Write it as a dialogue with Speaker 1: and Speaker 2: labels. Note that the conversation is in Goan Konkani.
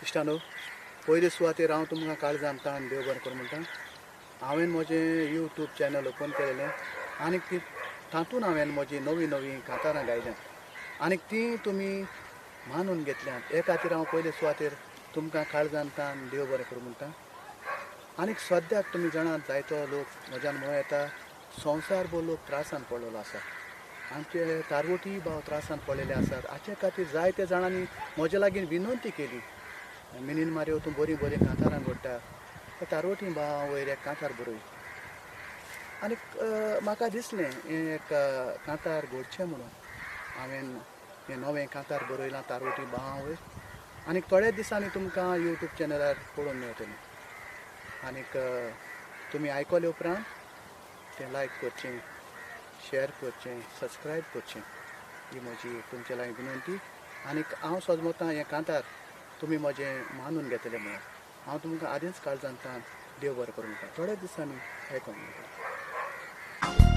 Speaker 1: इश्टानो, पयले सुवातेर हांव तुमकां काळजान ताण देव बरें करूं म्हणटा. हांवें म्हजें यूट्यूब चॅनल ओपन केलेलें आनी ती तातूंत हांवें म्हजी नवीं नवीं कांतारां गायल्यांत आनी तीं तुमी मानून घेतल्यांत. हे खातीर हांव पयले सुवातेर तुमकां काळजान ताण देव बरें करूं म्हणटा. आनीक सद्याक तुमी जाणात जायतो लोक म्हज्यान म्हणूं येता संवसार भर लोक त्रासान पडलेलो आसा. आमचे तारवटी भाव त्रासान पडलेले आसात. हाचे खातीर जायते जाणांनी म्हजे लागीं विनंती केली, मिनीन मारयो तूं बरीं बरीं कांतारां घडटा, तारवटी भाव वयर एक कांतार बरय. आनीक म्हाका दिसलें हें एक कांतार घडचें म्हणून हांवें हें नवें कांतार बरयलां तारवटी भाव वयर. आनीक थोड्या दिसांनी तुमकां यूट्यूब चॅनलार पळोवंक मेळटलें. आनीक तुमी आयकले उपरांत तें लायक करचें, शेअर करचें, सबस्क्रायब करचें, ही म्हजी तुमचे लागीं विनंती. आनीक हांव सजमतां हें कांतार तुमी म्हजें मानून घेतलें म्हणून हांव तुमकां आदींच काळजान ताण देव बरें करूं म्हणटा. थोड्या दिसांनी आयकूंक मेळटलें.